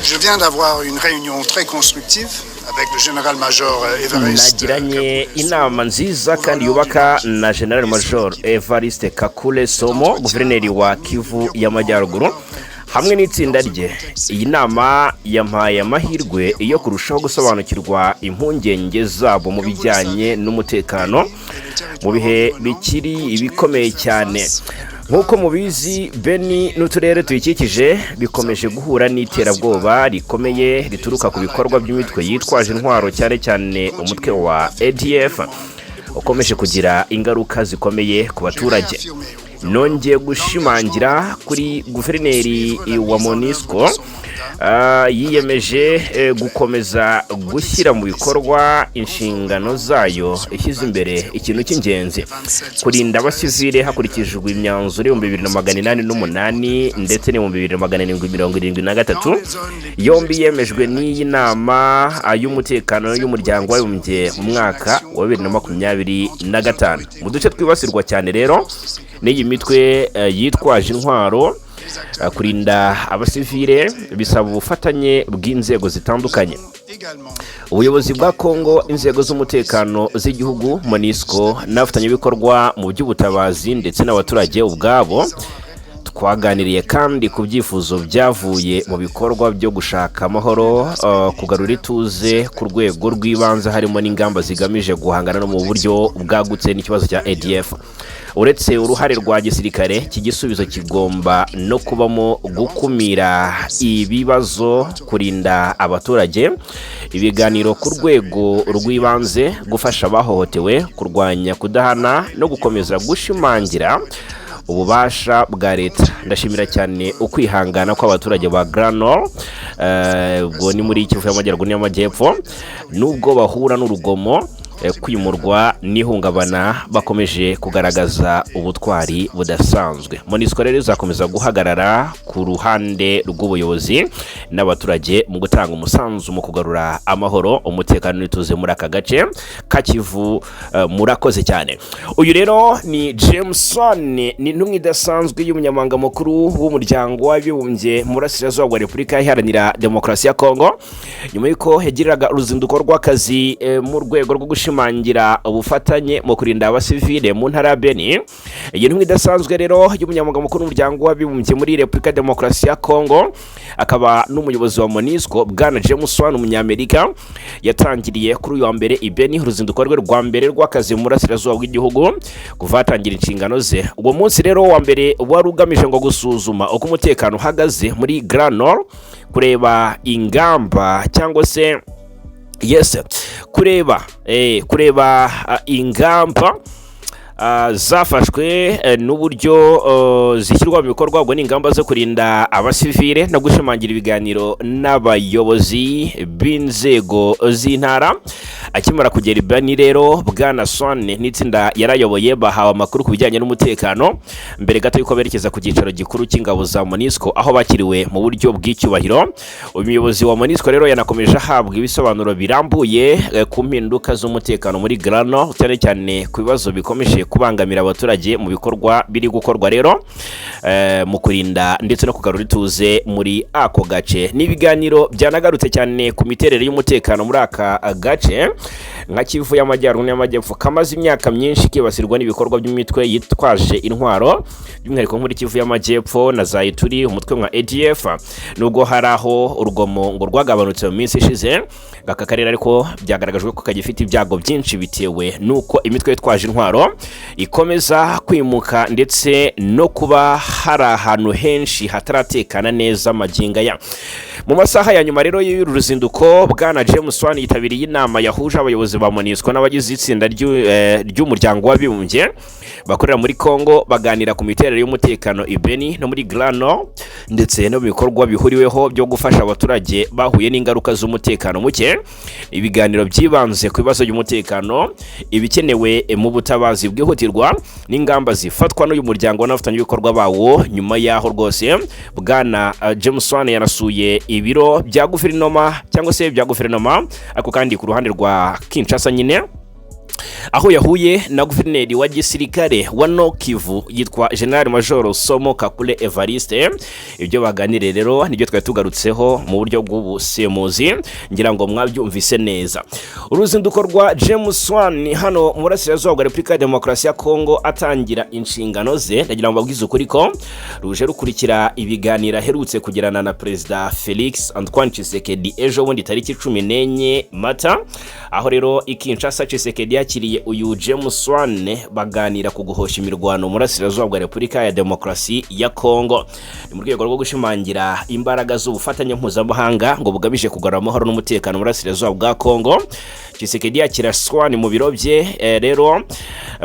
Je viens d'avoir une réunion très constructive avec le général-major Evariste Nagiranye inama nziza kandi yubaka na General Major Evariste Kakule Somo, guverineri wa Kivu y'Amajyaruguru, hamwe n'itsinda rye. Iyi nama yampaye amahirwe yo kurushaho gusobanukirwa impungenge zabo mu bijyanye n'umutekano mu bihe bikiri ibikomeye cyane. Nk'uko mubizi, Beni n'uturere tuyikikije bikomeje guhura n'iterabwoba rikomeye rituruka ku bikorwa by'imitwe yitwaje intwaro, cyane cyane umutwe wa ADF ukomeje kugira ingaruka zikomeye ku baturage. Nongeye gushimangira kuri guverineri wa MONUSCO yiyemeje gukomeza gushyira mu bikorwa inshingano zayo, ishyize imbere ikintu cy'ingenzi: kurinda abasivile hakurikijwe imyanzuro 2808 ndetse n'2773, yombi yemejwe n'iyi nama y'umutekano y'Umuryango w'Abibumbye mu mwaka wa 2025. Mu duce twibasirwa cyane rero n'iyi mitwe yitwaje intwaro, kurinda abasivile bisaba ubufatanye bw'inzego zitandukanye: ubuyobozi bwa Kongo, inzego z'umutekano z'igihugu, MONUSCO n'abafatanyabikorwa mu by'ubutabazi ndetse n'abaturage ubwabo. Twaganiriye kandi ku byifuzo byavuye mu bikorwa byo gushaka amahoro, kugarura ituze ku rwego rw'ibanze, harimo n'ingamba zigamije guhangana no mu buryo bwagutse n'ikibazo cya ADF. Uretse uruhare rwa gisirikare, iki gisubizo kigomba no kubamo gukumira ibibazo, kurinda abaturage, ibiganiro ku rwego rw'ibanze, gufasha abahohotewe, kurwanya kudahana no gukomeza gushimangira ububasha bwa leta. Ndashimira cyane ukwihangana kw'abaturage ba Grand Nord, ubwo ni muri Kivu y'Amajyaruguru n'Amajyepfo. Nubwo bahura n'urugomo, kwimurwa n'ihungabana, bakomeje kugaragaza ubutwari budasanzwe. MONUSCO rero izakomeza guhagarara ku ruhande rw'ubuyobozi n'abaturage mu gutanga umusanzu mu kugarura amahoro, umutekano n'ituze muri aka gace ka Kivu. Murakoze cyane. Uyu rero ni Jameson, ni intumwa idasanzwe y'Umunyamabanga Mukuru w'Umuryango w'Abibumbye mu Burasirazuba bwa Repubulika Iharanira Demokarasi ya Kongo, nyuma y'uko yagiriraga uruzinduko rw'akazi mu rwego rwo gushimangira ubufatanye mu kurinda abasivile mu ntara ya Beni. Iyi ntumwa idasanzwe rero y'Umunyamabanga Mukuru w'Umuryango w'Abibumbye muri Repubulika ya Demokarasi ya Kongo, akaba n'umuyobozi wa MONUSCO, bwana James Swan, umunyamerika, yatangiriye kuri uyu wa mbere i Beni uruzinduko rwe rwa mbere rw'akazi mu burasirazuba bw'igihugu kuva hatangira inshingano ze. Uwo munsi rero wa mbere wari ugamije ngo gusuzuma uko umutekano uhagaze muri Grand Nord, kureba ingamba cyangwa se, yes, kureba ingamba zafashwe n'uburyo zishyirwa mu bikorwa, ubwo ni ingamba zo kurinda abasivile, no gushimangira ibiganiro n'abayobozi b'inzego z'intara. Akimara kugera i Beni rero, bwana Swan n'itsinda yarayoboye bahawe amakuru ku bijyanye n'umutekano mbere gato y'uko berekeza ku cyicaro gikuru cy'ingabo za MONUSCO, aho bakiriwe mu buryo bw'icyubahiro. Umuyobozi wa MONUSCO rero yanakomeje ahabwa ibisobanuro birambuye ku mpinduka z'umutekano muri Grand Nord, cyane cyane ku bibazo bikomeje kubangamira abaturage mu bikorwa biri gukorwa rero mu kurinda ndetse no kugarura ituze muri ako gace. Ni ibiganiro byanagarutse cyane ku miterere y'umutekano muri aka gace nka Kivu y'Amajyaruguru n'Amajyepfo, kamaze imyaka myinshi kibasirwa n'ibikorwa by'imitwe yitwaje intwaro, by'umwihariko muri Kivu y'Amajyepfo na za Ituri, umutwe nka ADF. Nubwo hari aho urugomo ngo rwagabanutse mu minsi ishize, aka karere ariko byagaragajwe ko kagifite ibyago byinshi bitewe n'uko imitwe yitwaje intwaro ikomeza kwimuka ndetse no kuba hari ahantu henshi hataratekana neza magingo aya. Mu masaha ya nyuma rero y'uru ruzinduko, bwana James Swan yitabiriye inama yahuje abayobozi ba MONUSCO n'abagize itsinda ry'Umuryango w'Abibumbye bakorera muri Congo, baganira ku miterere y'umutekano i Beni no muri Grand Nord, ndetse no mu bikorwa bihuriweho byo gufasha abaturage bahuye n'ingaruka z'umutekano muke. Ibiganiro byibanze ku bibazo by'umutekano, ibikenewe mu butabazi bwihutirwa n'ingamba zifatwa n'uyu muryango n'abafatanyabikorwa bawo. Nyuma y'aho rwose, bwana James Swan yanasuye ibiro bya guverinoma cyangwa se bya guverinoma, ariko kandi ku ruhande rwa Kinshasa nyine. Aho yahuye na guverineri wa gisirikare wa Nord Kivu yitwa General Major Somo Kakule Evariste. Ibyo baganiriye rero nibyo twari tugarutseho mu buryo bw'ubusemuzi, ngira ngo mwabyumvise neza. Uruzinduko rwa James Swan hano mu burasirazuba bwa Repubulika ya Demokarasi ya Kongo atangira inshingano ze, ndagira ngo mbabwize ukuri ko ruje rukurikira ibiganiro aherutse kugirana na Perezida Felix Antoine Tshisekedi ejo bundi tariki 14 Mata, aho rero i Kinshasa Tshisekedi yakiriye uyu James Swan, baganira ku guhosha imirwano mu burasirazuba bwa Repubulika ya Demokarasi ya Kongo. Ni mu rwego rwo gushimangira imbaraga z'ubufatanye mpuzamahanga ngo bugamije kugarura amahoro n'umutekano mu burasirazuba bwa Kongo. Tshisekedi yakira Swan mu biro bye, rero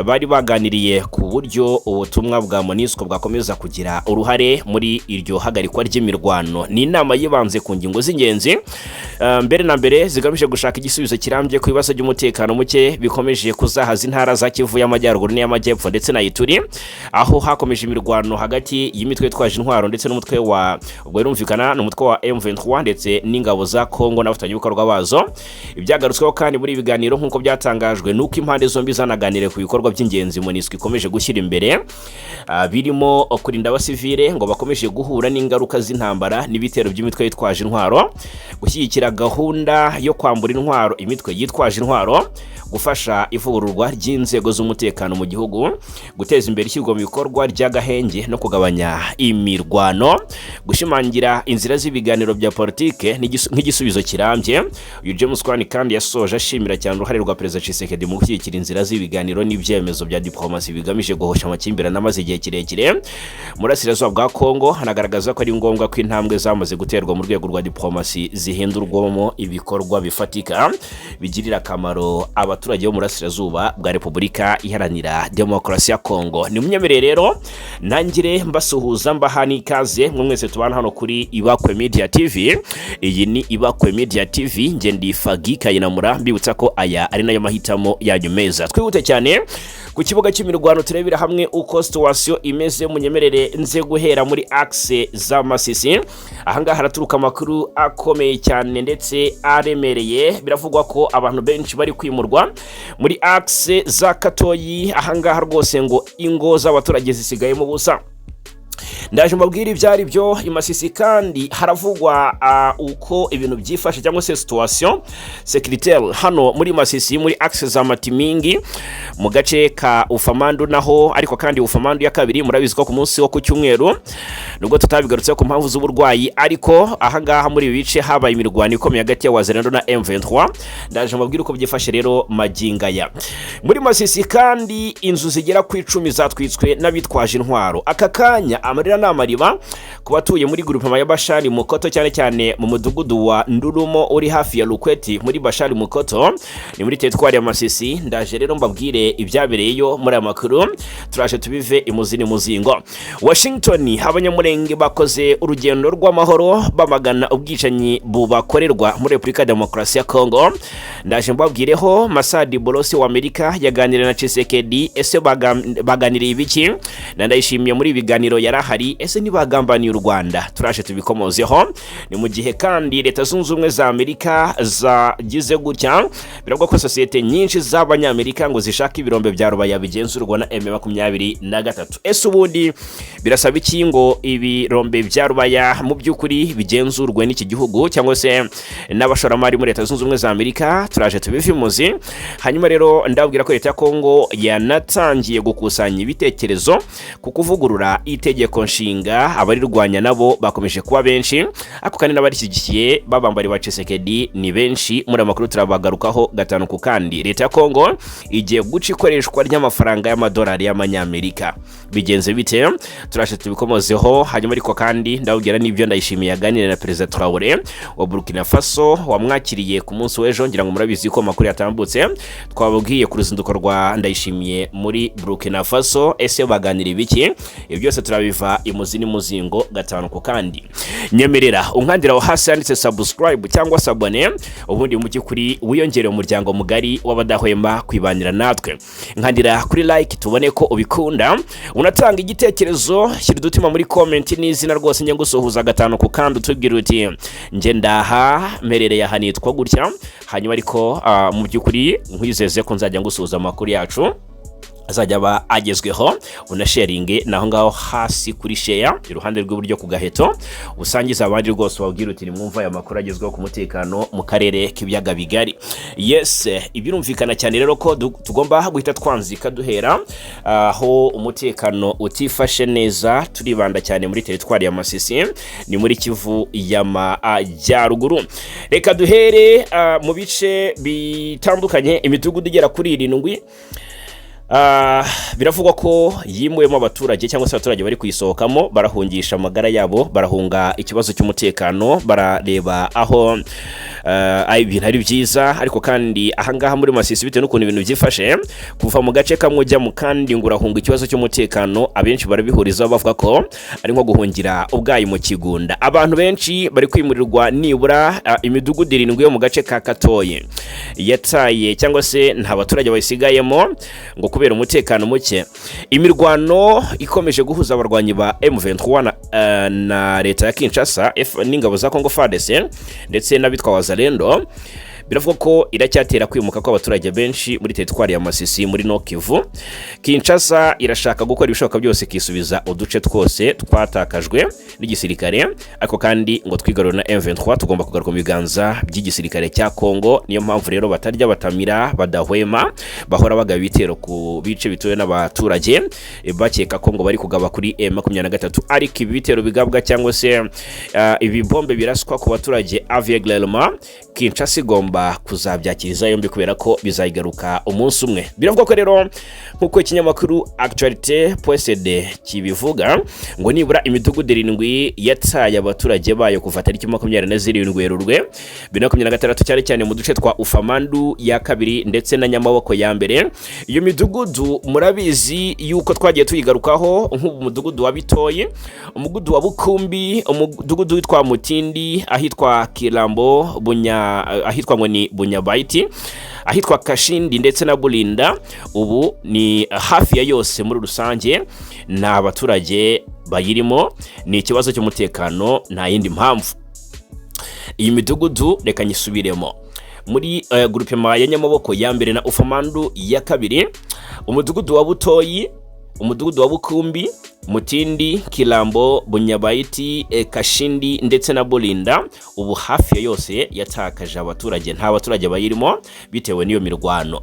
bari baganiriye ku buryo ubutumwa bwa MONUSCO bwakomeza kugira uruhare muri iryo hagarikwa ry'imirwano. Ni inama yibanze ku ngingo z'ingenzi, mbere na mbere zigamije gushaka igisubizo kirambye ku bibazo by'umutekano muke bikomeje kuzahaza intara za Kivu y'Amajyaruguru n'iy'Amajyepfo ndetse na Ituri, aho hakomeje imirwano hagati y'imitwe yitwaje intwaro ndetse n'umutwe wa, ubwo birumvikana ni umutwe wa M23 ndetse n'ingabo za Kongo n'abafatanyabikorwa bazo. Ibyagarutsweho kandi muri ibi biganiro nk'uko byatangajwe nuko impande zombi zanaganiriye ku bikorwa by'ingenzi MONUSCO ikomeje gushyira imbere, birimo kurinda abasivile ngo bakomeje guhura n'ingaruka z'intambara n'ibitero by'imitwe yitwaje intwaro, gushyigikira gahunda yo kwambura intwaro imitwe yitwaje intwaro, gufasha ivugururwa ry'inzego z'umutekano mu gihugu, guteza imbere ishyirwa mu bikorwa ry'agahenge no kugabanya imirwano, gushimangira inzira z'ibiganiro bya politike nk'igisubizo kirambye. Uyu James Swan kandi yasoje ashimira cyane uruhare rwa Perezida Tshisekedi mu gushyigikira inzira z'ibiganiro n'ibyemezo bya diplomasi bigamije guhosha amakimbirane amaze igihe kirekire mu burasirazuba bwa Kongo. Hanagaragaza ko ari ngombwa ko intambwe zamaze guterwa mu rwego rwa diplomasi zihindurwamo ibikorwa bifatika bigirira akamaro abaturage bo mu burasirazuba bwa Repubulika Iharanira Demokarasi ya Kongo. Ni munyemerere rero ntangire mbasuhuza, mbaha n'ikaze mwe mwese tubana hano kuri Ibakwe Media TV. Iyi ni Ibakwe Media TV, nge ndi Fagi Kayinamura, mbibutsa ko aya ari nayo mahitamo yanyu meza. Twihute cyane ku kibuga cy'imirwano, turebera hamwe uko situation imeze. Munyemerere nze guhera muri axe za Masisi. Ahangaha haraturuka amakuru akomeye cyane ndetse aremereye. Biravugwa ko abantu benshi bari kwimurwa muri axe za Katoyi. Ahangaha rwose ngo ingo z'abaturage zisigayemo ubusa, ndaje mbabwire ibyo ari byo. I Masisi kandi haravugwa uko ibintu byifashe cyangwa se situation sécuritaire hano muri Masisi, muri axe za Matimingi, mu gace ka Ufamandu naho, ariko kandi Ufamandu ya kabiri. Murabizi ko ku munsi wo ku cyumweru, nubwo tutabigarutse ku mpamvu z'uburwayi, ariko ahangaha muri ibi bice habaye imirwano ikomeye hagati ya Wazalendo na M23. Ndaje mbabwire uko byifashe rero magingaya. Muri Masisi kandi inzu zigera ku 10 zatwitswe n'abitwaje intwaro. Aka kanya amarira ni amariba ku batuye muri groupement ya Bashari Mukoto, cyane cyane mu mudugudu wa Ndurumo uri hafi ya Lukweti muri Bashari Mukoto, ni muri teritwari ya Masisi. Ndaje rero mbabwire ibyabereyeyo muri aya makuru, turaje tubive imuzi muzingo. Washington, Abanyamurenge bakoze urugendo rw'amahoro bamagana ubwicanyi bubakorerwa muri Repubulika ya Demokarasi ya Kongo, ndaje mbabwireho. Masadi Bolosi wa Amerika yaganiriye na Tshisekedi, ese baganiriye ibiki? Na Ndayishimiye muri ibiganiro yarahari, ese ntibagambaniye u Rwanda? Turaje tubikomozeho. Ni mu gihe kandi Leta Zunze Ubumwe za Amerika zagize gutya, biravuga ko sosiyete nyinshi z'Abanyamerika ngo zishaka ibirombe bya Rubaya bigenzurwa na M23. Ese ubundi birasaba iki ngo ibirombe bya Rubaya mu by'ukuri bigenzurwe n'iki gihugu cyangwa se n'abashoramari muri Leta Zunze Ubumwe za Amerika? Turaje tubivimuzi. Hanyuma rero ndabwira ko Leta ya Kongo yanatangiye gukusanya ibitekerezo ku kuvugurura itegeko nshinga. Abarirwanya nabo bakomeje kuba benshi, ariko kandi n'abarishyigikiye babambari ba Tshisekedi ni benshi. Muri amakuru turabagarukaho gatanu ku kandi. Leta ya Kongo igiye guca ikoreshwa ry'amafaranga y'amadolari y'Amanyamerika, bigenze bite? Turaje tubikomozeho. Hanyuma ariko kandi ndababwira n'ibyo Ndayishimiye yaganiriye na Perezida Traore wa Burkina Faso wamwakiriye ku munsi w'ejo. Ngira ngo murabizi ko amakuru yatambutse, twababwiye ku ruzinduko rwa Ndayishimiye muri Burkina Faso. Ese baganira ibiki? Ibyo byose turabiva Imuzi n'imuzingo gatanu ku kandi. Nyemerera unkandira aho hasi handitse subscribe cyangwa s'abonner, ubundi mu by'ukuri wiyongere umuryango mugari w'abadahwema kwibanira natwe. Nkandira kuri like tubone ko ubikunda, unatanga igitekerezo, shyira udutima muri comment n'izina rwose, njye ngusuhuza gatanu ku kandi, utubwira uti: "Njye ndaha mperereye aha, nitwa gutya." Hanyuma ariko mu by'ukuri nkwizeze ko nzajya ngusuhuza amakuru yacu azajya aba agezweho. Unasharinge naho ngaho hasi kuri share, iruhande rw'iburyo ku gaheto, usangiza abandi rwose, ubabwira uti: "Nimwumva aya makuru agezweho ku mutekano mu karere k'Ibiyaga Bigari." Yes, ibirumvikana cyane rero ko tugomba guhita twanzika duhera aho umutekano utifashe neza. Turibanda cyane muri teritwari ya Masisi, ni muri Kivu y'Amajyaruguru. Reka duhere mu bice bitandukanye. Imidugudu igera kuri 7 biravugwa ko yimuwemo abaturage, cyangwa se abaturage bari kuyisohokamo, barahungisha amagara yabo, barahunga ikibazo cy'umutekano, barareba aho ibintu ari byiza. Ariko kandi ahangaha muri Masisi, bitewe n'ukuntu ibintu byifashe, kuva mu gace kamwe ujya mu kandi ngo urahunga ikibazo cy'umutekano, abenshi barabihurizaho bavuga ko ari nko guhungira ubwayi mu kigunda. Abantu benshi bari kwimurirwa nibura imidugudu 7 yo mu gace ka Katoye yataye, cyangwa se nta baturage bayisigayemo, ngo kubera umutekano muke. Imirwano ikomeje guhuza abarwanyi ba M23 na leta ya Kinshasa n'ingabo za Congo FARDC ndetse n'abitwa Wazalendo, biravuga ko iracyatera kwimuka kw'abaturage benshi muri teritwari ya Masisi, muri Nord Kivu. Kinshasa irashaka gukora ibishoboka byose ikisubiza uduce twose twatakajwe n'igisirikare, ariko kandi ngo twigarure na M23 tugomba kugaruka mu biganza by'igisirikare cya Congo. Niyo mpamvu rero batarya batamira, badahwema, bahora bagaba ibitero ku bice bituwe n'abaturage, bakeka ko ngo bari kugaba kuri M23. Ariko ibi bitero bigabwa cyangwa se ibi bombe biraswa ku baturage aveuglement, Kinshasa igomba kuzabyakiriza yombi kubera ko bizayigaruka umunsi umwe. Biravuga ko rero, nk'uko ikinyamakuru Actualité.cd kibivuga, ngo nibura imidugudu 7 yataye abaturage bayo kuva tariki 27 Werurwe 2026, cyane cyane mu duce twa Ufamandu ya kabiri ndetse na Nyamaboko ya mbere. Iyo midugudu murabizi yuko twagiye tuyigarukaho, nk'ubu mudugudu wa Bitoyi, umudugudu wa Bukumbi, umudugudu witwa Mutindi, ahitwa Kirambo Bunya, ahitwa ngo ni Bunyabayiti, ahitwa Kashindi ndetse na Burinda. Ubu ni hafi ya yose muri rusange ni abaturage bayirimo, ni ikibazo cy'umutekano, nta yindi mpamvu. Iyi midugudu reka nyisubiremo: muri groupement ya Nyamaboko ya mbere na Ufamandu ya kabiri, umudugudu wa Butoyi, umudugudu wa Bukumbi, Mutindi, Kirambo, Bunyabayiti, Kashindi ndetse na Burinda, ubu hafi ya yose yatakaje abaturage, nta baturage bayirimo bitewe n'iyo mirwano.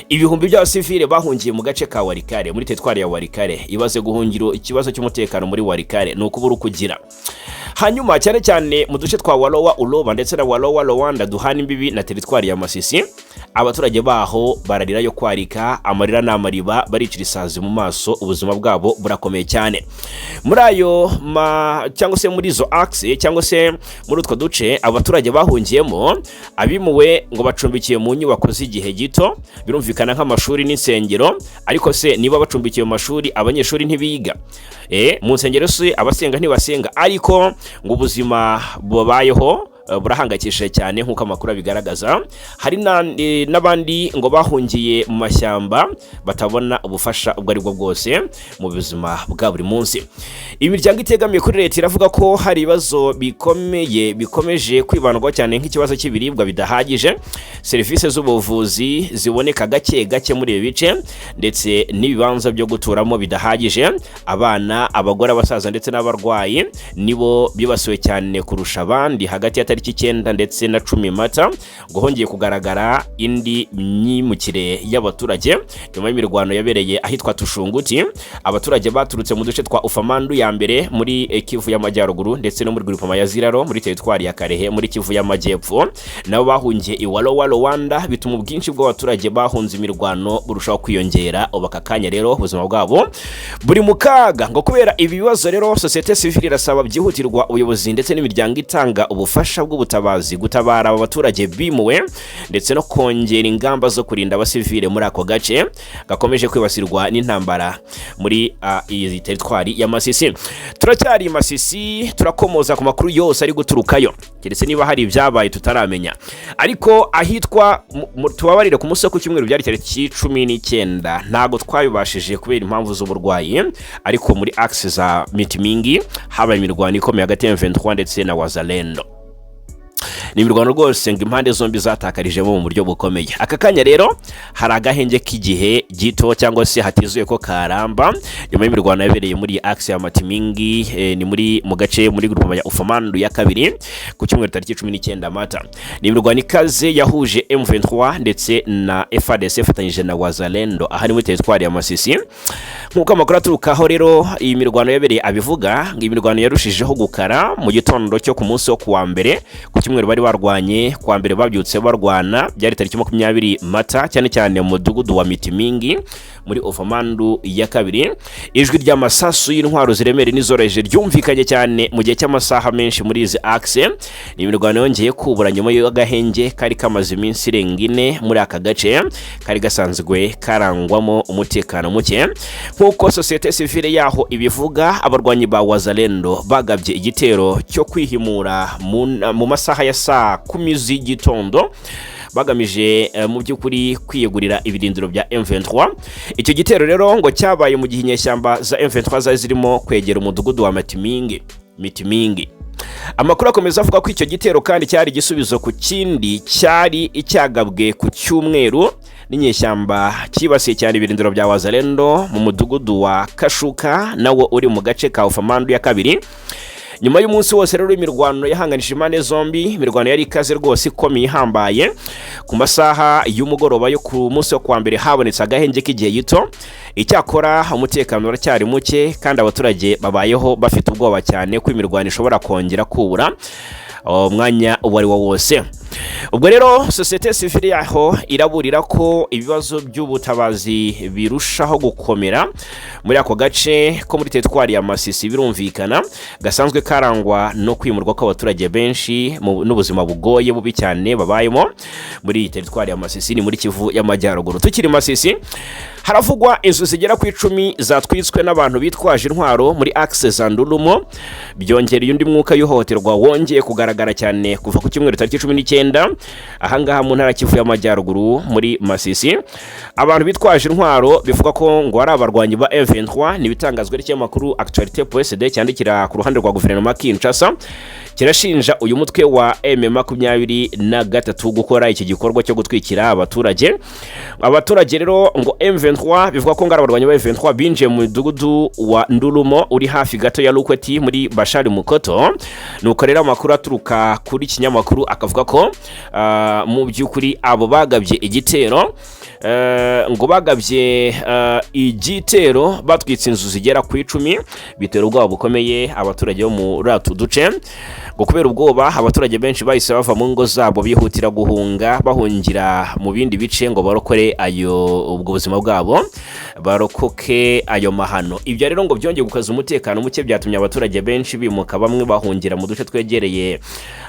Ibihumbi by'abasivile bahungiye mu gace ka Warikare, muri teritwari ya Warikare. Ibaze guhungira ikibazo cy'umutekano muri Warikare, ni ukubura ukugira. Hanyuma cyane cyane mu duce twa Walowa Uloba ndetse na Walowa Rwanda duhana imbibi na teritwari ya Masisi, abaturage baho bararira yo kwarika, amarira n'amariba, baricira isazi mu maso, ubuzima bwabo burakomeye cyane. Muri ayo ma cyangwa se muri izo axe, cyangwa se muri utwo duce abaturage bahungiyemo, abimuwe ngo bacumbikiye mu nyubako z'igihe gito, birumvikana nk'amashuri n'insengero. Ariko se niba bacumbikiye mu mashuri, abanyeshuri ntibiga? Mu nsengero se abasenga ntibasenga? Ariko ngo ubuzima bubayeho burahangayikishije cyane, nk'uko amakuru abigaragaza. Hari n'abandi ngo bahungiye mu mashyamba, batabona ubufasha ubwo ari bwo bwose mu buzima bwa buri munsi. Imiryango itegamiye kuri leta iravuga ko hari ibibazo bikomeye bikomeje kwibandwaho cyane, nk'ikibazo cy'ibiribwa bidahagije, serivisi z'ubuvuzi ziboneka gake gake muri ibi bice, ndetse n'ibibanza byo guturamo bidahagije. Abana, abagore, abasaza ndetse n'abarwayi nibo bibasiwe cyane kurusha abandi. Hagati ya tariki 9 ndetse na 10 Mata ngo hongeye kugaragara indi myimukire y'abaturage nyuma y'imirwano yabereye ahitwa Tushunguti. Abaturage baturutse mu duce twa Ufamandu ya mbere muri Kivu y'Amajyaruguru ndetse no muri groupement ya Ziraro muri teritwari ya Karehe muri Kivu y'Amajyepfo nabo bahungiye i Walowa Rwanda, bituma ubwinshi bw'abaturage bahunze imirwano burushaho kwiyongera. Ubu aka kanya rero ubuzima bwabo buri mu kaga. Ngo kubera ibi bibazo rero, sosiyete sivile irasaba byihutirwa ubuyobozi ndetse n'imiryango itanga ubufasha. bw'ubutabazi, gutabara aba baturage bimuwe, ndetse no kongera ingamba zo kurinda abasivile muri ako gace gakomeje kwibasirwa n'intambara muri iyi teritwari ya Masisi. Turacyari i Masisi, turakomoza ku makuru yose ari guturukayo, keretse niba hari ibyabaye tutaramenya. Ariko ahitwa tubabarire, ku munsi wo ku cyumweru, byari tariki 19, ntabwo twabibashije kubera impamvu z'uburwayi, ariko muri axe za Mitimingi habaye imirwano ikomeye hagati ya M23 ndetse na Wazalendo. Ni imirwano rwose ngo impande zombi zatakarijemo mu buryo bukomeye. Aka kanya rero hari agahenge k'igihe gito, cyangwa se hatizuye ko karamba, nyuma y'imirwano yabereye muri axe ya Matimingi, ni muri mu gace muri groupement ya Ufamandu ya kabiri, ku cyumweru tariki 19 Mata. Ni imirwano ikaze yahuje M23 ndetse na FARDC ifatanyije na Wazalendo, aha ni muri teritwari ya Masisi. Nk'uko amakuru aturukaho rero iyi mirwano yabereye abivuga, ngo imirwano yarushijeho gukara mu gitondo cyo ku munsi wo kuwa mbere. Ku cyumweru bari barwanye, kuwa mbere babyutse barwana, byari tariki 20 Mata, cyane cyane mu mudugudu wa Mitimingi muri Ofamandu ya kabiri. Ijwi ry'amasasu y'intwaro ziremereye n'izoroheje ryumvikanye cyane mu gihe cy'amasaha menshi muri izi axe. Ni imirwano yongeye kubura nyuma y'agahenge kari kamaze iminsi irenga 4 muri aka gace kari gasanzwe karangwamo umutekano muke. Nk'uko sosiyete sivile yaho ibivuga, abarwanyi ba Wazalendo bagabye igitero cyo kwihimura mu masaha ya saa 10 z'igitondo, bagamije mu by'ukuri kwiyegurira ibirindiro bya M23. Icyo gitero rero ngo cyabaye mu gihe inyeshyamba za M23 zari zirimo kwegera umudugudu wa Matimingi Mitimingi. Amakuru akomeza avuga ko icyo gitero kandi cyari igisubizo ku kindi cyari icyagabwe ku cyumweru n'inyeshyamba, cyibasiye cyane ibirindiro bya Wazalendo mu mudugudu wa Kashuka, nawo uri mu gace ka Ufamandu ya kabiri. Nyuma y'umunsi wose rero imirwano yahanganije impande zombi, imirwano yari ikaze rwose, ikomeye, ihambaye, ku masaha y'umugoroba yo ku munsi wo kuwa mbere habonetse agahenge k'igihe gito. Icyakora umutekano uracyari muke, kandi abaturage babayeho bafite ubwoba cyane ko imirwano ishobora kongera kubura umwanya uwo ari wo wose. Ubwo rero sosiyete sivile yaho iraburira ko ibibazo by'ubutabazi birushaho gukomera muri ako gace ko muri teritwari ya Masisi, birumvikana gasanzwe karangwa no kwimurwa kw'abaturage benshi n'ubuzima bugoye, bubi cyane babayemo muri iyi teritwari ya Masisi, ni muri Kivu y'Amajyaruguru. Tukiri Masisi, haravugwa inzu zigera ku 10 zatwitswe n'abantu bitwaje intwaro muri axe za Ndulumo, byongereye undi mwuka w'ihohoterwa wongeye kugaragara cyane kuva ku cyumweru tariki 19, ahangaha mu ntara Kivu y'Amajyaruguru muri Masisi. Abantu bitwaje intwaro bivuga ko ngo ari abarwanyi ba M23, ni ibitangazwa n'ikinyamakuru Actualité.cd cyandikira ku ruhande rwa guverinoma Kinshasa, kirashinja uyu mutwe wa M23 gukora iki gikorwa cyo gutwikira abaturage. Abaturage rero ngo M23, bivuga ko ngo ari abarwanyi ba M23 binjiye mu mudugudu wa Ndulumo uri hafi gato ya Lukweti muri Bashari Mukoto. Nuko rero amakuru aturuka kuri kinyamakuru akavuga ko mu by'ukuri abo bagabye igitero, ngo bagabye igitero batwitse inzu zigera ku 10, bitera ubwoba bukomeye abaturage bo muri utu duce. Ngo kubera ubwoba, abaturage benshi bahise bava mu ngo zabo, bihutira guhunga, bahungira mu bindi bice ngo barokore ayo ubwo buzima bwabo, barokoke ayo mahano. Ibyo rero ngo byongeye gukaza umutekano muke, byatumye abaturage benshi bimuka, bamwe bahungira mu duce twegereye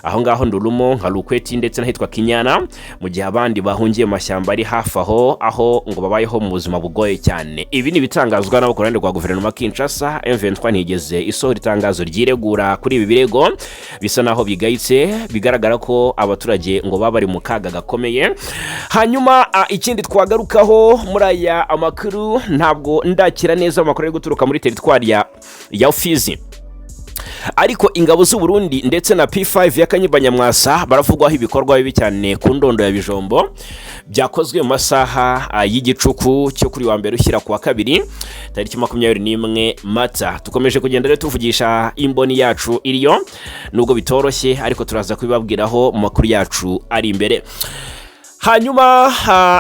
aho ngaho Ndurumo nka Lukweti ndetse n'ahitwa Kinyana, mu gihe abandi bahungiye mu mashyamba ari hafi aho, aho ngo babayeho mu buzima bugoye cyane. Ibi ni ibitangazwa nabo ku ruhande rwa guverinoma Kinshasa. M23 ntigeze isohora itangazo ryiregura kuri ibi birego bisa naho bigayitse, bigaragara ko abaturage ngo baba bari mu kaga gakomeye. Hanyuma ikindi twagarukaho muri aya amakuru, ntabwo ndakira neza amakuru ari guturuka muri teritwari ya Fizi, ariko ingabo z'u Burundi ndetse na P5 ya Kanyumba Nyamwasa baravugwaho ibikorwa bibi cyane ku ndondo ya Bijombo, byakozwe mu masaha y'igicuku cyo kuri wa mbere ushyira ku wa kabiri tariki 21 Mata. Tukomeje kugenda rero tuvugisha imboni yacu iriyo, nubwo bitoroshye, ariko turaza kubibabwiraho mu makuru yacu ari imbere. Hanyuma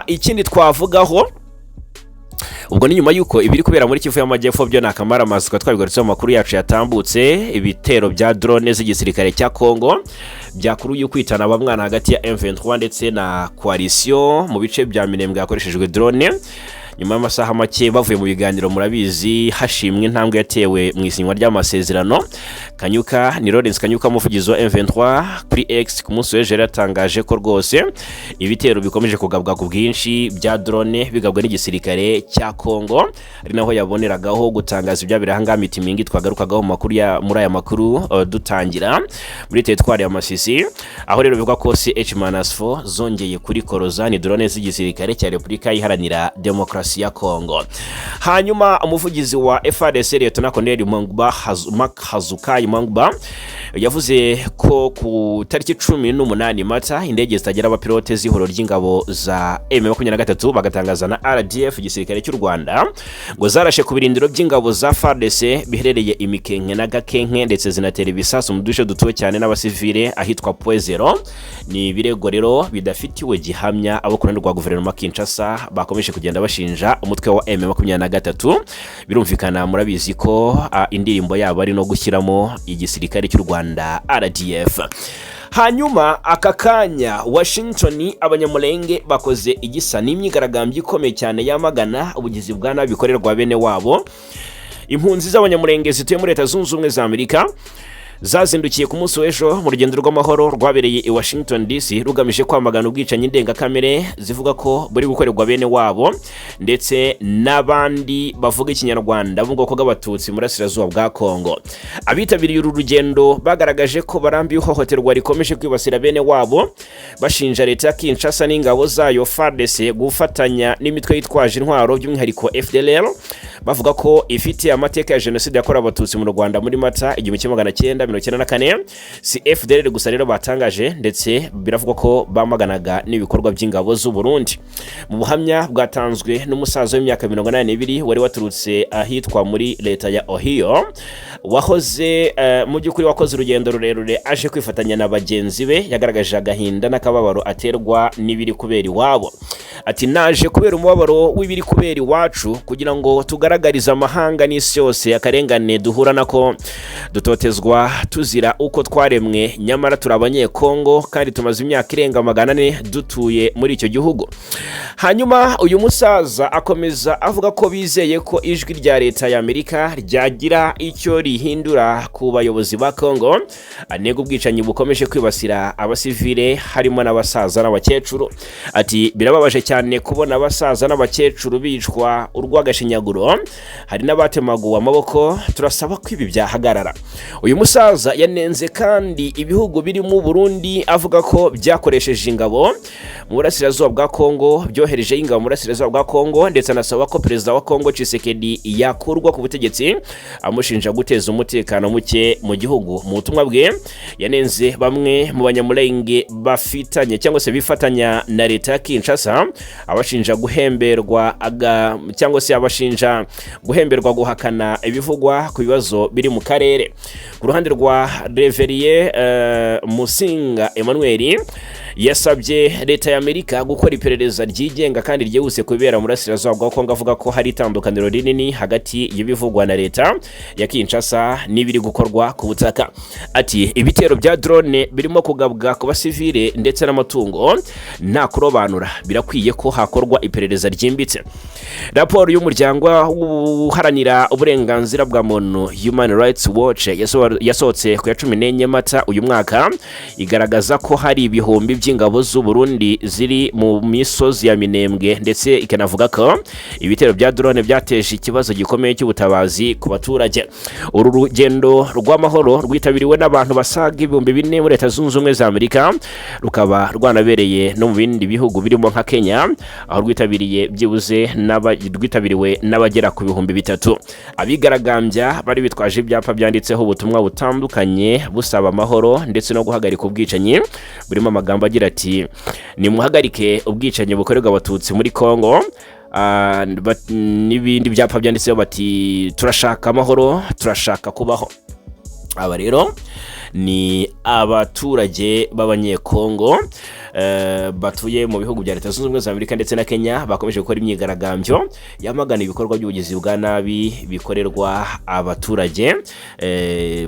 ikindi twavugaho ubwo ni nyuma y'uko ibiri kubera muri Kivu y'Amajyepfo byo ni akamaramaza, tukaba twabigarutseho mu makuru yacu yatambutse. Ibitero bya drone z'igisirikare cya Congo byakuruye kwitana bamwana hagati ya M23 ndetse na coalition mu bice bya Minembwe hakoreshejwe drone. Nyuma y'amasaha make bavuye mu biganiro, murabizi, hashimwe intambwe yatewe mu isinywa ry'amasezerano. Kanyuka ni Lawrence Kanyuka, umuvugizi wa M23, kuri X ku munsi w'ejo yari yatangaje ko rwose ibitero bikomeje kugabwa ku bwinshi bya drone bigabwa n'igisirikare cya Congo, ari naho yaboneragaho gutangaza ibyabera ahangaha Mitimingi twagarukagaho mu makuru ya muri aya makuru dutangira muri teritwari ya Masisi, aho rero bivugwa ko CH-4 zongeye kuri koroza, ni drone z'igisirikare cya Repubulika Iharanira Demokarasi ya Congo. Hanyuma umuvugizi wa FARDC, Lieutenant Colonel Mangba Mark Hazukai Mangba, yavuze ko ku tariki 18 Mata indege zitagira abapilote z'ihuriro ry'ingabo za M23 bagatangaza na RDF, igisirikare cy'u Rwanda, ngo zarashe ku birindiro by'ingabo za FARDC biherereye Imikenke na Gakenke, ndetse zinatera ibisasu mu duce dutuwe cyane n'abasivile ahitwa Poezero. Ni ibirego rero bidafitiwe gihamya abo ku ruhande rwa guverinoma Kinshasa bakomeje kugenda bashinja umutwe wa M23. Birumvikana, murabizi ko indirimbo yabo ari no gushyiramo igisirikare cy'u Rwanda, RDF. Hanyuma aka kanya Washington, Abanyamulenge bakoze igisa n'imyigaragambyo ikomeye cyane yamagana ubugizi bwa nabi bikorerwa bene wabo. Impunzi z'Abanyamulenge zituye muri Leta Zunze Ubumwe za Amerika zazindukiye ku munsi w'ejo mu rugendo rw'amahoro rwabereye i Washington DC, rugamije kwamagana ubwicanyi ndengakamere zivuga ko buri gukorerwa bene wabo ndetse n'abandi bavuga Ikinyarwanda bo mu bwoko bw'Abatutsi mu burasirazuba bwa Congo. Abitabiriye uru rugendo bagaragaje ko barambiwe ihohoterwa rikomeje kwibasira bene wabo, bashinja leta ya Kinshasa n'ingabo zayo FARDC gufatanya n'imitwe yitwaje intwaro, by'umwihariko FDLR, bavuga ko ifite amateka ya jenoside yakorewe Abatutsi mu Rwanda muri Mata 1994. Si FDLR gusa rero batangaje, ndetse biravugwa ko bamaganaga n'ibikorwa by'ingabo z'u Burundi. Mu buhamya bwatanzwe n'umusaza w'imyaka 82 wari waturutse ahitwa muri leta ya Ohio, wahoze mu by'ukuri wakoze urugendo rurerure aje kwifatanya na bagenzi be, yagaragaje agahinda n'akababaro aterwa n'ibiri kubera iwabo. Ati: "Naje kubera umubabaro w'ibiri kubera iwacu, kugira ngo tugaragarize amahanga n'isi yose akarengane duhura nako, dutotezwa tuzira uko twaremwe, nyamara turi Abanyekongo kandi tumaze imyaka irenga 400 dutuye muri icyo gihugu." Hanyuma uyu musaza akomeza avuga ko bizeye ko ijwi rya leta ya Amerika ryagira icyo rihindura ku bayobozi ba Congo, anega ubwicanyi bukomeje kwibasira abasivile, harimo n'abasaza n'abakecuru. Ati: "Birababaje cyane kubona abasaza n'abakecuru bicwa urw'agashinyaguro, hari n'abatemaguwe amaboko. Turasaba ko ibi byahagarara." Uyu musaza yanenze kandi ibihugu birimo Burundi, avuga ko byakoresheje ingabo mu burasirazuba bwa Kongo, byohereje ingabo mu burasirazuba bwa Kongo, ndetse anasaba ko perezida wa Kongo Tshisekedi yakurwa ku butegetsi, amushinja guteza umutekano muke mu gihugu. Mu butumwa bwe yanenze bamwe mu Banyamulenge bafitanye cyangwa se bifatanya na leta ya Kinshasa, abashinja guhemberwa cyangwa se abashinja guhemberwa guhakana ibivugwa ku bibazo biri mu karere. Ku ruhande rwa Reveriye Musinga Emmanuel, yasabye leta ya Amerika gukora iperereza ryigenga kandi ryihuse kubera mu burasirazuba bwa Kongo, avuga ko hari itandukaniro rinini hagati y'ibivugwa na leta ya Kinshasa n'ibiri gukorwa ku butaka. Ati: "Ibitero bya drone birimo kugabwa ku basivile ndetse n'amatungo nta kurobanura, birakwiye ko hakorwa iperereza ryimbitse." Raporo y'umuryango uharanira uburenganzira bwa muntu Human Rights Watch yasohotse ku ya 14 Mata uyu mwaka igaragaza ko hari ibihumbi by'ingabo z'u Burundi ziri mu misozi ya Minembwe, ndetse ikanavuga ko ibitero bya drone byateje ikibazo gikomeye cy'ubutabazi ku baturage. Uru rugendo rw'amahoro rwitabiriwe n'abantu basaga 4000 muri Leta Zunze Ubumwe za Amerika, rukaba rwanabereye no mu bindi bihugu birimo nka Kenya, aho rwitabiriye byibuze rwitabiriwe n'abagera ku 3000. Abigaragambya bari bitwaje ibyapa byanditseho ubutumwa butandukanye busaba amahoro ndetse no guhagarika ubwicanyi, burimo amagambo agira ati: "Nimuhagarike ubwicanyi bukorerwa Abatutsi muri Congo", n'ibindi byapa byanditseho bati: "Turashaka amahoro, turashaka kubaho." Aba rero ni abaturage b'Abanyekongo batuye mu bihugu bya Leta Zunze Ubumwe za Amerika ndetse na Kenya, bakomeje gukora imyigaragambyo yamagana ibikorwa by'ubugizi bwa nabi bikorerwa abaturage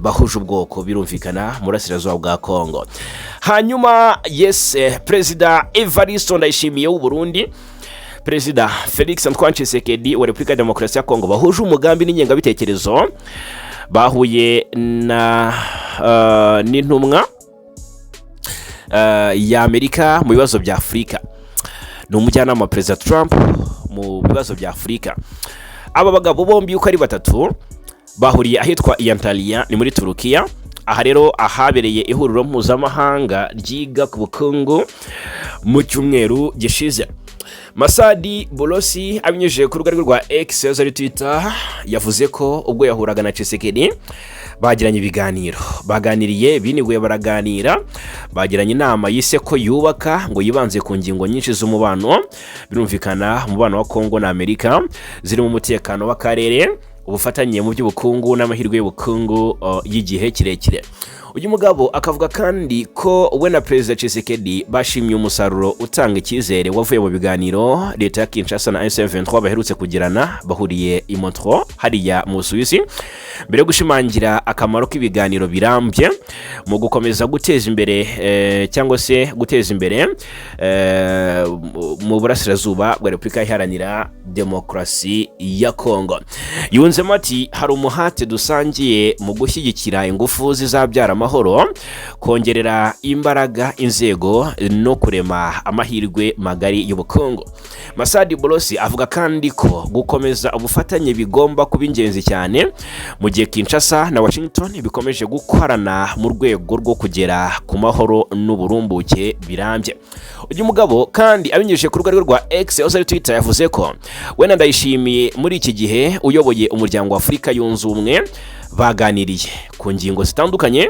bahuje ubwoko, birumvikana mu burasirazuba bwa Kongo. Hanyuma yes, Perezida Evariste Ndayishimiye w'u Burundi. Perezida Felix Antoine Tshisekedi wa Repubulika ya Demokarasi ya Kongo bahuje umugambi n'ingengabitekerezo bahuye na n'intumwa ya Amerika mu bibazo bya Afurika, ni umujyanama wa Perezida Trump mu bibazo bya Afurika. Aba bagabo bombi uko ari batatu bahuriye ahitwa Antalya, ni muri Turukiya. Aha rero ahabereye ihuriro mpuzamahanga ryiga ku bukungu mu cyumweru gishize. Massad Boulos, abinyujije ku rubuga rwe rwa X yahoze ari Twitter, yavuze ko ubwo yahuraga na Tshisekedi bagiranye ibiganiro, baganiriye biniguye, baraganira, bagiranye inama yise ko yubaka, ngo yibanze ku ngingo nyinshi z'umubano, birumvikana umubano wa Kongo na Amerika, zirimo umutekano w'akarere, ubufatanye mu by'ubukungu n'amahirwe y'ubukungu y'igihe kirekire. Uyu mugabo akavuga kandi ko we na Perezida Tshisekedi bashimye umusaruro utanga icyizere wavuye mu biganiro leta ya Kinshasa na M23 baherutse kugirana bahuriye i Montreux hariya mu Busuwisi, mbere yo gushimangira akamaro k'ibiganiro birambye mu gukomeza guteza imbere cyangwa se guteza imbere mu burasirazuba bwa Repubulika Iharanira Demokarasi ya Kongo. Yunzemo ati: "Hari umuhate dusangiye mu gushyigikira ingufu zizabyara amahoro, kongerera imbaraga inzego no kurema amahirwe magari y'ubukungu." Massad Boulos avuga kandi ko gukomeza ubufatanye bigomba kuba ingenzi cyane mu gihe Kinshasa na Washington bikomeje gukorana mu rwego rwo kugera ku mahoro n'uburumbuke birambye. Uyu mugabo kandi abinyujije ku rubuga rwe rwa X yahoze ari Twitter yavuze ko we na Ndayishimiye, muri iki gihe uyoboye Umuryango wa Afurika Yunze Ubumwe, baganiriye ku ngingo zitandukanye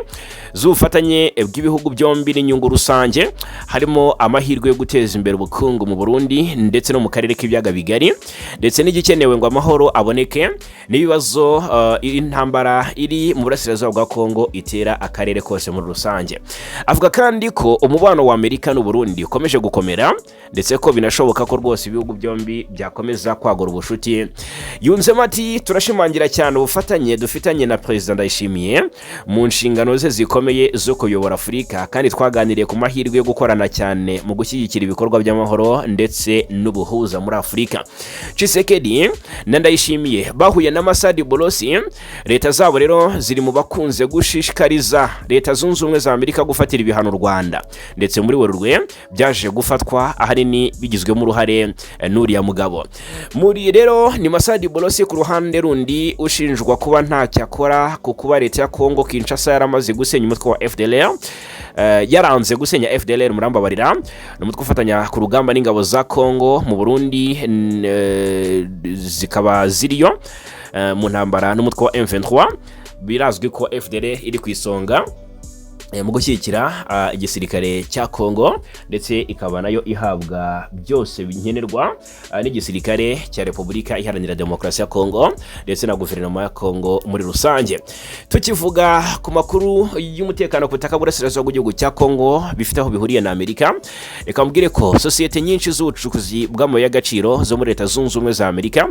z'ubufatanye bw'ibihugu byombi n'inyungu rusange, harimo amahirwe yo guteza imbere ubukungu mu Burundi ndetse no mu karere k'Ibiyaga Bigari, ndetse n'igikenewe ngo amahoro aboneke n'ibibazo intambara iri mu burasirazuba bwa Kongo itera akarere kose muri rusange. Avuga kandi ko umubano wa Amerika n'u Burundi ukomeje gukomera, ndetse ko binashoboka ko rwose ibihugu byombi byakomeza kwagura ubucuti. Yunzemo ati: "Turashimangira cyane ubufatanye dufitanye na Perezida Ndayishimiye mu nshingano ze zikomeye zo kuyobora Afurika, kandi twaganiriye ku mahirwe yo gukorana cyane mu gushyigikira ibikorwa by'amahoro ndetse n'ubuhuza muri Afurika." Tshisekedi na Ndayishimiye bahuye na Massad Boulos. Leta zabo rero ziri mu bakunze gushishikariza Leta Zunze Ubumwe za Amerika gufatira ibihano u Rwanda, ndetse muri Werurwe byaje gufatwa ahanini bigizwemo uruhare n'uriya mugabo. Muri rero ni Massad Boulos ku ruhande rundi ushinjwa kuba ntacyo akora ku kuba leta ya Kongo Kinshasa yaramaze gusenya umutwe wa FDLR, yaranze gusenya FDLR, murambabarira, ni umutwe ufatanya ku rugamba n'ingabo za Kongo mu Burundi, zikaba ziriyo mu ntambara n'umutwe wa M23. Birazwi ko FDLR iri ku isonga mu gushyigikira igisirikare cya Kongo, ndetse ikaba nayo ihabwa byose nkenerwa n'igisirikare cya Repubulika Iharanira Demokarasi ya Kongo ndetse na guverinoma ya Kongo muri rusange. Tukivuga ku makuru y'umutekano ku butaka bw'burasirazuba bw'igihugu cya Kongo bifite aho bihuriye na Amerika, reka mbwire ko sosiyete nyinshi z'ubucukuzi bw'amabuye y'agaciro zo muri Leta Zunze Ubumwe za Amerika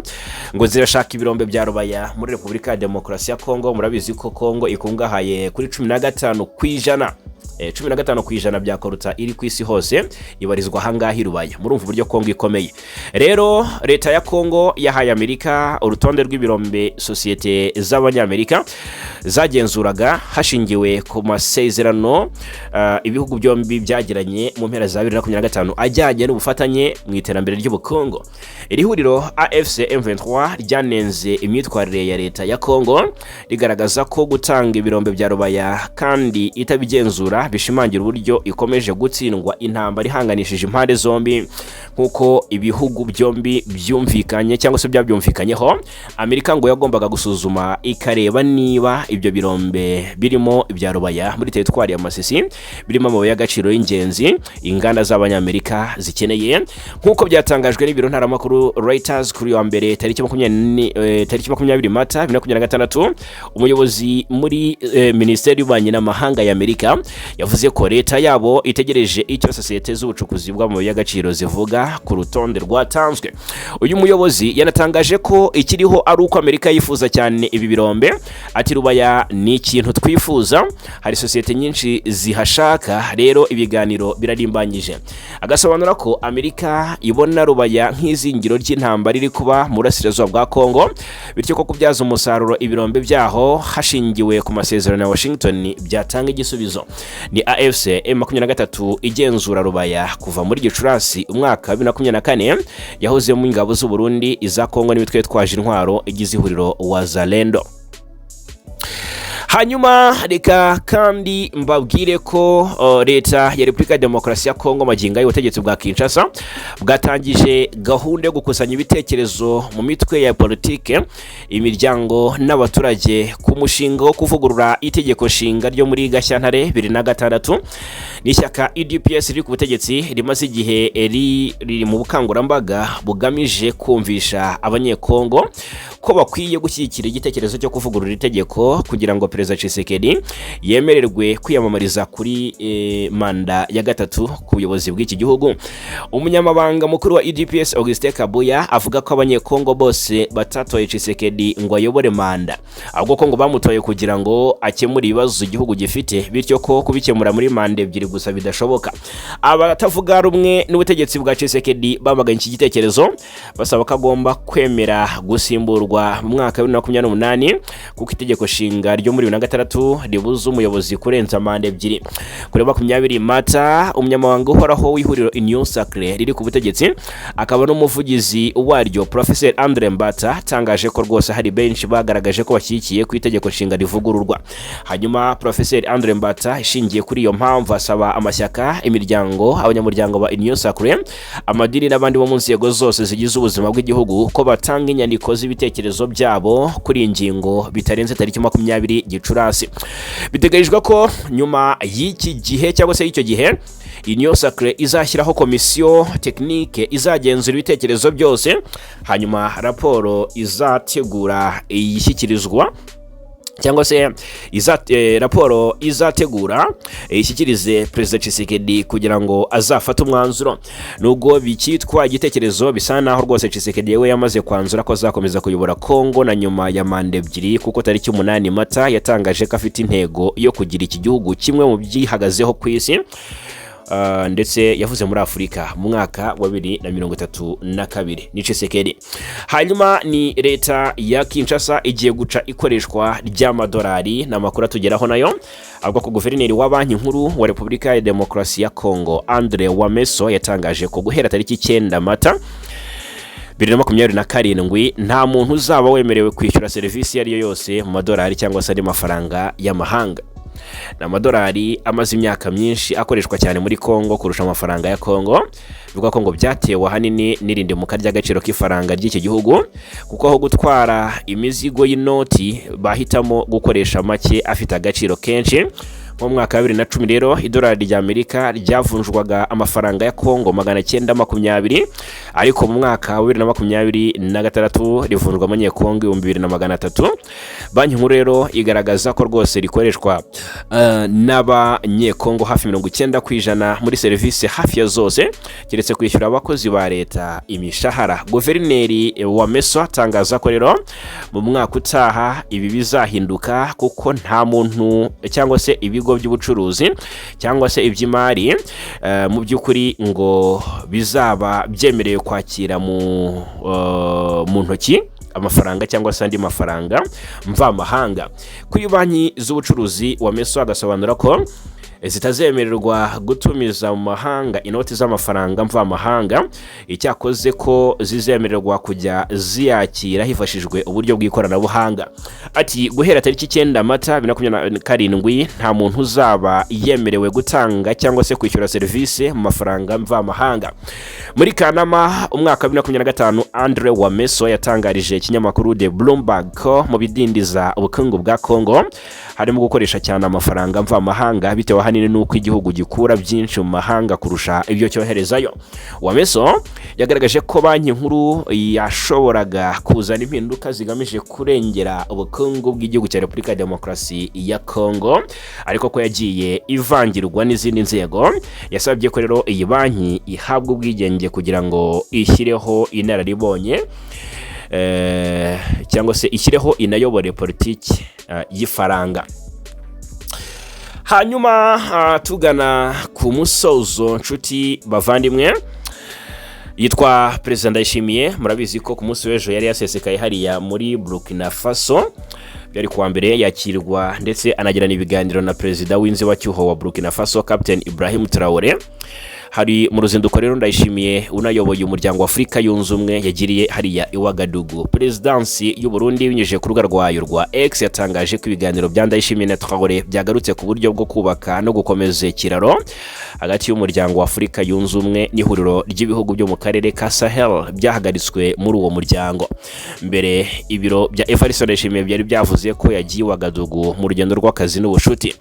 ngo zirashaka ibirombe bya Rubaya muri Repubulika ya Demokarasi ya Kongo. Murabizi ko Kongo ikungahaye kuri 15%, 15% bya coltan iri ku isi hose ibarizwa ahangaha i Rubaya. Murumva uburyo Kongo ikomeye. Rero leta ya Kongo yahaye Amerika urutonde rw'ibirombe sosiyete z'Abanyamerika zagenzuraga hashingiwe ku masezerano ibihugu byombi byagiranye mu mpera za 2025 ajyanye n'ubufatanye mu iterambere ry'ubukungu. Iri huriro AFC M23 ryanenze imyitwarire ya leta ya Kongo, rigaragaza ko gutanga ibirombe bya Rubaya kandi itabigenzura bishimangira uburyo ikomeje gutsindwa intambara ihanganishije impande zombi. Nk'uko ibihugu byombi byumvikanye cyangwa se byabyumvikanyeho, Amerika ngo yagombaga gusuzuma ikareba niba ibyo birombe birimo ibya Rubaya muri teritwari ya Masisi birimo amabuye y'agaciro y'ingenzi inganda z'Abanyamerika zikeneye. Nk'uko byatangajwe n'ibiro ntaramakuru Reuters kuri wa mbere tariki 20 Mata 2026, umuyobozi muri minisiteri y'ububanyi n'amahanga ya Amerika Yavuze ko leta yabo itegereje icyo sosiyete z'ubucukuzi bw'amabuye y'agaciro zivuga ku rutonde rwatanzwe. Uyu muyobozi yanatangaje ko ikiriho ari uko Amerika yifuza cyane ibi birombe. Ati: "Rubaya ni ikintu twifuza, hari sosiyete nyinshi zihashaka, rero ibiganiro birarimbanyije." Agasobanura ko Amerika ibona Rubaya nk'izingiro ry'intambara iri kuba mu burasirazuba bwa Kongo, bityo ko kubyaza umusaruro ibirombe byaho hashingiwe ku masezerano ya Washington byatanga igisubizo. Ni AFC M23 igenzura Rubaya kuva muri Gicurasi umwaka wa 2024, yahozemo ingabo z'u Burundi, iza Kongo n'imitwe yitwaje intwaro igize ihuriro Wazalendo. Hanyuma reka kandi mbabwire ko leta ya Repubulika ya Demokarasi ya Kongo, magingo y'ubutegetsi bwa Kinshasa, bwatangije gahunda yo gukusanya ibitekerezo mu mitwe ya politike, imiryango n'abaturage ku mushinga wo kuvugurura itegeko nshinga ryo muri Gashyantare 2006. N'ishyaka UDPS riri ku butegetsi rimaze igihe riri mu bukangurambaga bugamije kumvisha Abanyekongo ko bakwiye gushyigikira igitekerezo cyo kuvugurura itegeko kugira ngo Perezida Tshisekedi yemererwe kwiyamamariza kuri manda ya gatatu ku buyobozi bw'iki gihugu. Umunyamabanga mukuru wa UDPS, Augustin Kabuya, avuga ko Abanyekongo bose batatoye Tshisekedi ngo ayobore manda, ahubwo ko ngo bamutoye kugira ngo akemure ibibazo igihugu gifite, bityo ko kubikemura muri manda ebyiri gusa bidashoboka. Abatavuga rumwe n'ubutegetsi bwa Tshisekedi bamaganye iki gitekerezo, basaba ko agomba kwemera gusimburwa mu mwaka wa 2028, kuko itegeko nshinga ryo muri 2006 ribuza umuyobozi kurenza manda ebyiri. Kuri 20 Mata, umunyamabanga uhoraho w'ihuriro Union Sacrée riri ku butegetsi akaba n'umuvugizi waryo, Professeur Andre Mbata, atangaje ko rwose hari benshi bagaragaje ko bashyigikiye ku itegeko nshinga rivugururwa. Hanyuma Professeur Andre Mbata, ishingiye kuri iyo mpamvu, asaba amashyaka, imiryango, abanyamuryango ba Union Sacrée, amadini n'abandi bo mu nzego zose zigize ubuzima bw'igihugu ko batanga inyandiko z'ibitekerezo byabo kuri iyi ngingo bitarenze tariki 20 Gicurasi. Biteganyijwe ko nyuma y'iki gihe cyangwa se y'icyo gihe, Union Sacrée izashyiraho komisiyo technique izagenzura ibitekerezo byose, hanyuma raporo izategura ishyikirizwa cyangwa se raporo izategura ishyikirize Perezida Tshisekedi kugira ngo azafate umwanzuro. Nubwo bikitwa igitekerezo, bisa naho rwose Tshisekedi we yamaze kwanzura ko azakomeza kuyobora Kongo na nyuma ya manda ebyiri, kuko tariki 8 Mata yatangaje ko afite intego yo kugira iki gihugu kimwe mu byihagazeho ku isi, ndetse yavuze muri Afurika mu mwaka wa 2032. Ni Tshisekedi. Hanyuma ni leta ya Kinshasa igiye guca ikoreshwa ry'amadolari. Ni amakuru atugeraho nayo avuga ko guverineri wa Banki Nkuru wa Repubulika ya Demokarasi ya Kongo, Andre Wameso, yatangaje ko guhera tariki 9 Mata 2027 nta muntu uzaba wemerewe kwishyura serivisi iyo ari yo yose mu madolari cyangwa se andi mafaranga y'amahanga. Ni amadolari amaze imyaka myinshi akoreshwa cyane muri Kongo kurusha amafaranga ya Kongo. Bivuga ko ngo byatewe ahanini n'irindimuka ry'agaciro k'ifaranga ry'iki gihugu, kuko aho gutwara imizigo y'inoti bahitamo gukoresha make afite agaciro kenshi. Mu mwaka wa 2010 rero, idolari rya Amerika ryavunjwaga amafaranga ya Kongo 920, ariko mu mwaka wa 2026 rivunjwa amanyekongo 2300. Banki Nkuru rero igaragaza ko rwose rikoreshwa n'Abanyekongo hafi 90% muri serivisi hafi ya zose, keretse kwishyura abakozi ba leta imishahara. Guverineri wa Meso atangaza ko rero mu mwaka utaha ibi bizahinduka, kuko nta muntu cyangwa se ibigo by'ubucuruzi cyangwa se iby'imari mu by'ukuri ngo bizaba byemerewe kwakira mu ntoki amafaranga cyangwa se andi mafaranga mvamahanga. Kuri banki z'ubucuruzi, wa Meso agasobanura ko zitazemererwa gutumiza mu mahanga inoti z'amafaranga mvamahanga, icyakoze ko zizemererwa kujya ziyakira hifashishijwe uburyo bw'ikoranabuhanga. Ati: "Guhera tariki 9 Mata 2027 nta muntu uzaba yemerewe gutanga cyangwa se kwishyura serivisi mu mafaranga mvamahanga." Muri Kanama umwaka wa 2025, Andre Wameso yatangarije ikinyamakuru The Bloomberg ko mu bidindiza ubukungu bwa Congo Harimo gukoresha cyane amafaranga mvamahanga, bitewe ahanini n'uko igihugu gikura byinshi mu mahanga kurusha ibyo cyoherezayo. Wameso yagaragaje ko Banki Nkuru yashoboraga kuzana impinduka zigamije kurengera ubukungu bw'igihugu cya Repubulika ya Demokarasi ya Kongo, ariko ko yagiye ivangirwa n'izindi nzego. Yasabye ko rero iyi banki ihabwa ubwigenge kugira ngo ishyireho inararibonye cyangwa se ishyireho inayobore politiki y'ifaranga. Hanyuma tugana ku musozo, nshuti bavandimwe, yitwa Perezida Ndayishimiye. Murabizi ko ku munsi w'ejo yari yasesekaye hariya muri Burkina Faso. Byari kuwa mbere, yakirwa ndetse anagirana ibiganiro na perezida w'inzibacyuho wa Burkina Faso, Captain Ibrahim Traore. Hari mu ruzinduko rero Ndayishimiye unayoboye Umuryango wa Afurika Yunze Ubumwe yagiriye hariya i Wagadugu. Perezidansi y'u Burundi, binyujije ku rubuga rwayo rwa X, yatangaje ko ibiganiro bya Ndayishimiye na Traore byagarutse ku buryo bwo kubaka no gukomeza ikiraro hagati y'Umuryango wa Afurika Yunze Ubumwe n'ihuriro ry'ibihugu byo mu karere ka Sahel byahagaritswe muri uwo muryango. Mbere, ibiro bya Evariste Ndayishimiye byari byavuze ko yagiye i Wagadugu mu rugendo rw'akazi n'ubucuti.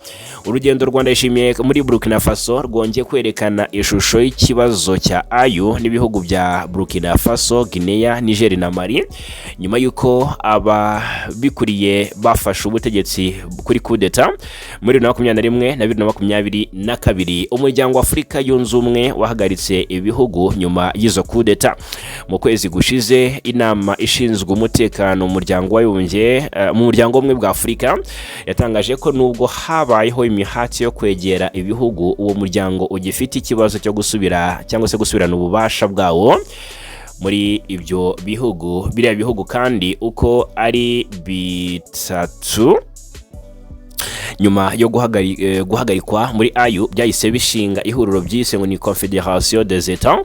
Urugendo rwa Ndayishimiye muri Burkina Faso rwongeye kwerekana ishusho y'ikibazo cya AU n'ibihugu bya Burkina Faso, Guinea, Niger na Mali, nyuma y'uko ababikuriye bafashe ubutegetsi kuri kudeta muri 2021 na 2022. Umuryango wa Afurika Yunze Ubumwe wahagaritse ibihugu nyuma y'izo kudeta. Mu kwezi gushize, inama ishinzwe umutekano mu Muryango w'Abibumbye, mu Muryango w'Ubumwe bwa Afurika, yatangaje ko nubwo habayeho imihati yo kwegera ibihugu, uwo muryango ugifite ikibazo cyo gusubira cyangwa se gusubirana ububasha bwawo muri ibyo bihugu. Biriya bihugu kandi uko ari bitatu, nyuma yo guhagarikwa muri AU, byahise bishinga ihuriro byise ngo ni Confédération des États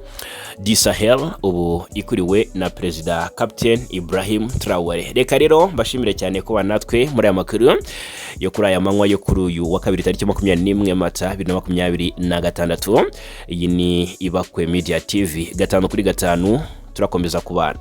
du Sahel, ubu ikuriwe na Perezida Captain Ibrahim Traore. Reka rero mbashimire cyane kuba natwe muri aya makuru yo kuri aya manywa yo kuri uyu wa kabiri, tariki 21 Mata 2026. Iyi ni Ibakwe Media TV, 5 kuri 5 turakomeza kubana.